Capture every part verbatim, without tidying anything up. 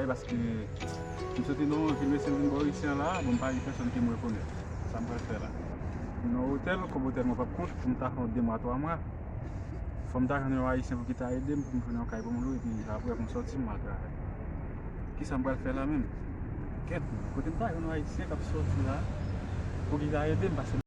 Paske m soti nan yon vil, mesye, m vin bò isi an la, bon, m pa gen pèsòn ke m rekonèt. Sa m pral fè la? M nan yon otèl, kòb otèl mwen p ap kont, pou m ta fè yon de mwa, twa mwa. Fò m ta jwenn yon Ayisyen pou ki ta ede m, pou m jwenn yon kay pou m lwe, epi apre pou m sòti, m al travay. Kisa m pral fè la menm? Kèt, kote m ta jwenn yon Ayisyen k ap sòti la, pou ki ta ede m, paske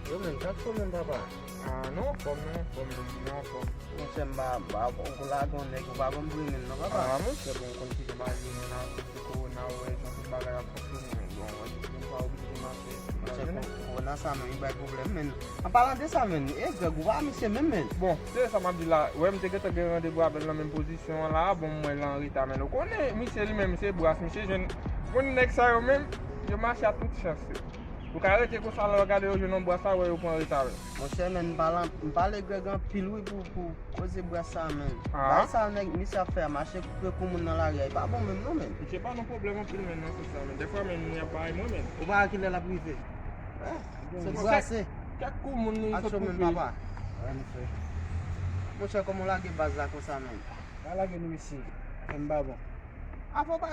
Yo menm, sa k fè w menm, papa? Ah, nou anfòm, nou anfòm, nou anfòm. Monchè, m pa, m pa, ou lage yon nèg, ou pa ban m pri menm non, papa. Ah, monchè, bon, ou konn kijan bagay yo menm la, kote kowona, ou wè jan tout bagay ap fonksyone, bon, ou wè tout moun pa oblije mache. Monchè, kowona sa menm, li bay pwoblèm, men an palan de sa, men, e Grèg, ou pa misye menm, men. Bon, se sa m ap di la, ou wè m te gentan gen randevou avè l nan menm pozisyon an la, bon, m wè l an reta, men ou konnen, misye li menm, se bras, misye jwenn, ou konn nèg sa yo menm, yo mache a tout chans yo. Ou ka rete konsa, lè w gade yo jwenn yon bras la, wè yo pran reta, men. Monchè, men, m pale, m pale Grèg anpil, wi, pou, pou koze bras sa, men. Ah. Bagay sa, nèg, misye ap fè a, mache koupe kou moun nan lari a, e pa bon menm, non, men. Misye pa nan pwoblèm anpil, men, nan sans sa, men. Dèfwa, men, moun y ap bay mwen, men. Ou pa wè kilè l ap rive? Eh, se brase. Kèk kou moun li sot koupe. Aksyon, men, papa. Monchè, kòman w lage baz la konsa, men? Pa lage nou isi. Fè m pa bon. Afò pa,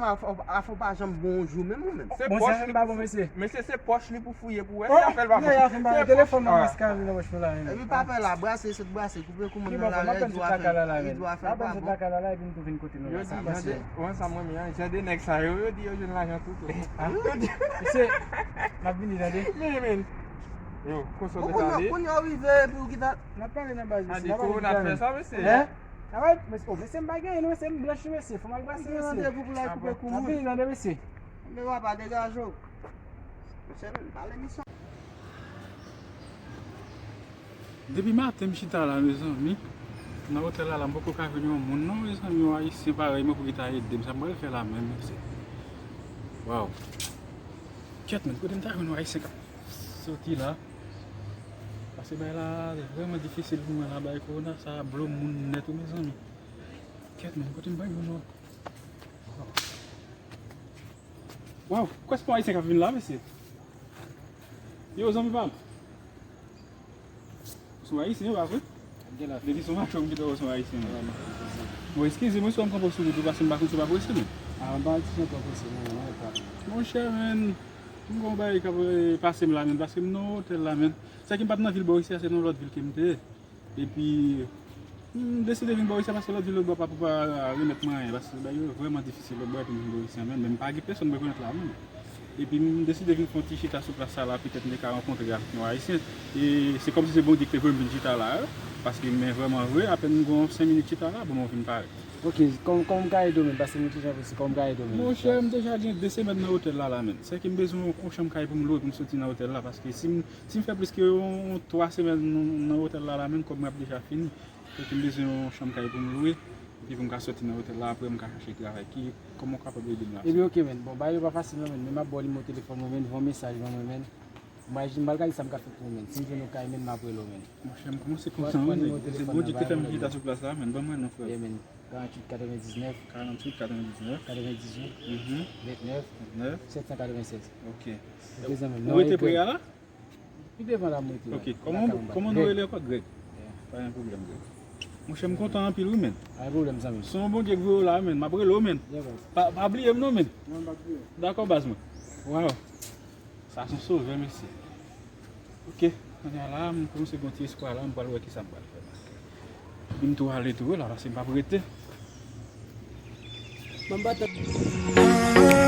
afò, afò pa janm bon yon jou menm ou menm. Se pòch li pou fou-, mesye, se pòch li pou fouye pou wè si afè l pa bon. Afè m pa bon. Telefòn nan maskara nan wòch mwen la menm. Epi pa fè la, brase, se brase, koupe kou moun nan la, li dwa fè, li dwa fè pa bon. Yo di, jan de, ou wè sa m renmen an, jan de nèg sa yo, yo di yo jwenn lajan tou klè. Yo di, mesye, m ap vini, tande. Men, men. Yo, konsa w te pale. Kounye a w rive, epi w kite. N ap pale nan baz, mesye. N ap pale nan baz. Sa va, mesye, o, mesye, m pa genyen, non, mesye, m blanch, mesye. Fò m al brase, mesye. Randevou pou l al koupe kou moun. N ap vini tande, mesye. Men papa, degaje w. Mesye, pale misyon. Depi maten, m chita la, mezanmi. Nan otèl la, la, m poko ka jwenn yon moun, non, mezanmi, yon Ayisyen parèy mwen pou ki ta ede m. Sa m pral fè la menm, mesye? Waw. Kèt, men, kote m ta jwenn yon Ayisyen k ap soti la? Paske bay la vrèman difisil pou mwen la, bay kowona sa a blo moun nèt wi, mezanmi. Kèt, men, kote m bay moun nan? Waw, kwès pa Ayisyen k ap vin la, mesye? Yo, zanmi pa m. Ou se yon Ayisyen, pa vre? Depi se yon macho m kite w, se yon Ayisyen. Bon, eskize mwen si w ap kanpe sou wout ou, paske m pa konn si w pa prese, non. Ah, m pa ti jan twò prese, non, non, pa. Monchè, men, m gon bagay k ap, eh, pase m la, men, paske m nan otèl la, men. Sa ki m pa t nan vil bò isi a, se nan lòt vil ke m te ye. Epi, m deside vin bò isi a paske lòt vil lòt bò pa pou pa remèt mwen anyen, paske bagay yo vrèman difisil lòt bò epi m vin bò isi a menm, men m pa gen pèsòn mwen konèt la menm. Epi m deside vin fè yon ti chita sou plas sa la, petèt m te ka rankontre avèk yon Ayisyen. E se kòmsi se Bondye ki te voye m vin chita la, paske men vrèman vre, apèn m gen yon senk minit chita la, bon, mwen vin parèt. Ok, kòm, kòman m ka ede w menm? Paske m te jan prese, kòman m ka ede w menm? Monchè, m deja gen de semèn nan otèl la, la menm. Sèke m bezwen yon, yon chanm kay pou m lwe, pou m soti nan otèl la, paske si m Si m fè plis ke yon twa semèn nan, nan otèl la, la menm kòb mwen ap deja fini. Fèk m bezwen yon chanm kay pou m lwe, epi pou m ka sòti nan otèl la, apre m ka chache travay. Ki, kòman w kapab ede m la? Ebyen, ok, men. Bon, bagay yo pa fasil, non, men. Men m ap ba w nimewo telefòn mwen, men. Voye yon mesaj ban mwen, men. M pral, m pral gade sa m ka fè pou ou, men. Si m jwenn yon kay, men, m ap rele w, men. Monchè, m kòmanse kontan, wi, men. Se Bondye ki te fè m chita sou plas la, men. Ban mwen non, frè. Yeah, men. Karanntuit katrevendiznèf. Karanntuit katrevendiznèf. Katrevendizuit. Mhm. Vennèf. Vennèf. Sèt san katrevensèz. Ok. Ok, zanmi m. Ou rete pre a la? Pi devan la, m rete la. Ok. Kòman, kòman nou rele ankò? Grèg. Yeah. Pa gen pwoblèm, Grèg. Monchè, m kontan anpil, wi, men. Pa gen pwoblèm, zanmi m. Se yon Bondye k voye w la, men. M ap rele w, men. Yeah, baz. Pa, pa bliye m, non, men. Non, m p ap bliye w. Dakò, baz mwen. Waw. Sa se yon sovè, mesye. Ok, kounye a la, m kòmanse gen yon ti espwa la, m pral wè kisa m pral fè la. Epi m tou ale tou la, paske m p ap rete. Bon, m pa t